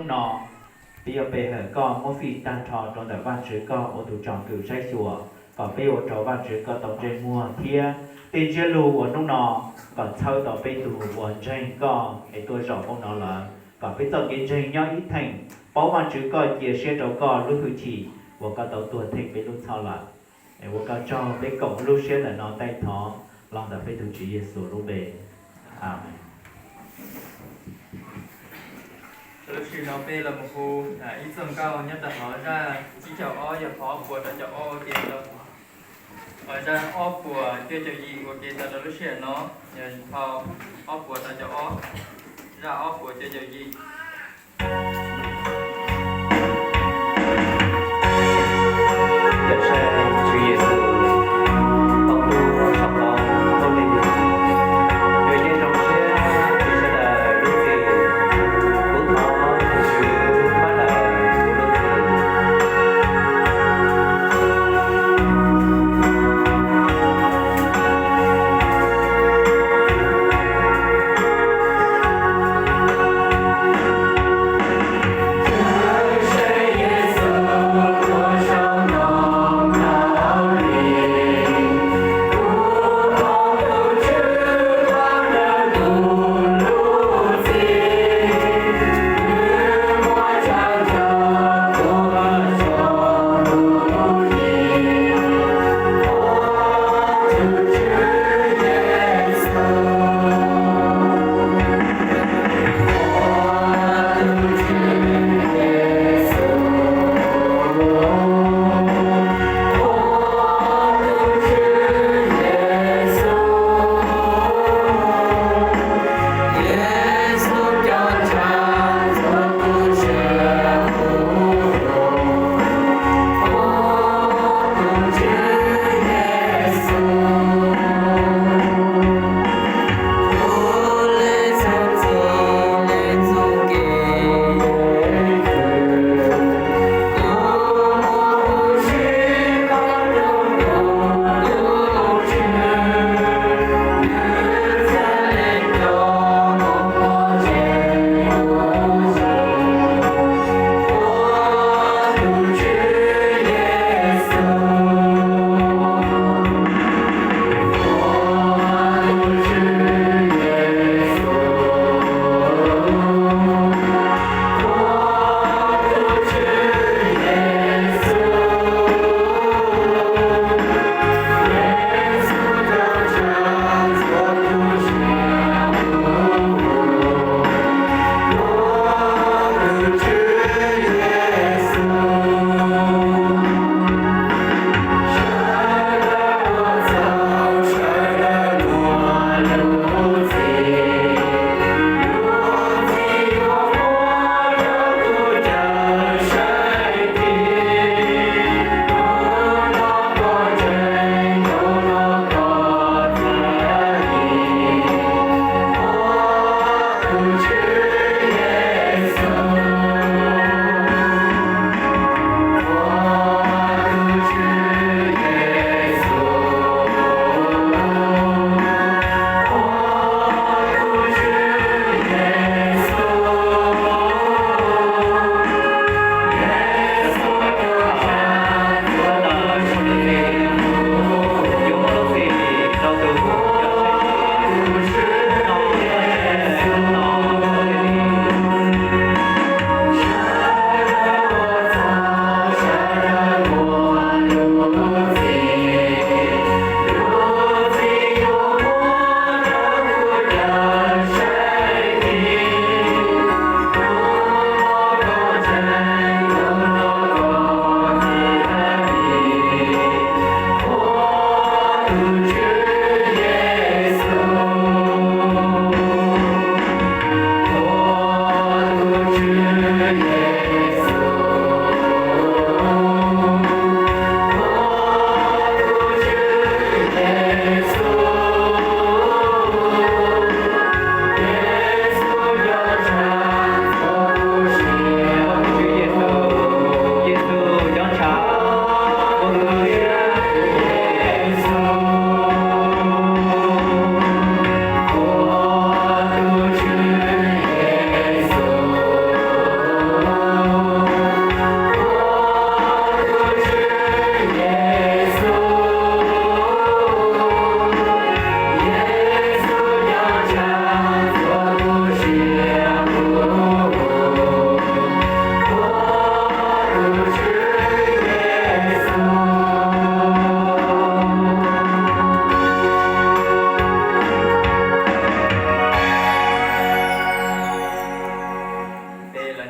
no, peb yuav pe hawm koj muab fij tag nrho rau ntawm Vajtswv koj ua tus tsom kwm saib xyuas, kom peb ua rau Vajtswv koj tau ntsej muag thiab tej ntsiab lus uas hnub no kom txhawb tau peb tug uas ntseeg koj es tuaj zaum hauv no lawm, kom peb txoj kev ntseeg nyob ib theem, paub Vajtswv koj cia siab rau koj lub hwj chim uas koj tau tuag theej peb lub txhoj lawm. Es ua koj tsaug, peb koom lub siab ntawm no taij thov los ntawm peb tus Tswv Yexus lub npe. Amees. Lub sij hawm no peb los mus hu ib txoj nkauj nyob rau hauv zaj tsib caug ob yog phau ob puas rau caum ob ua ke tau, zaj ob puas cuaj caum yim ua ke tau rau lub sij hawm no, yog phau ob puas rau caum ob, zaj ob puas cuaj caum yim.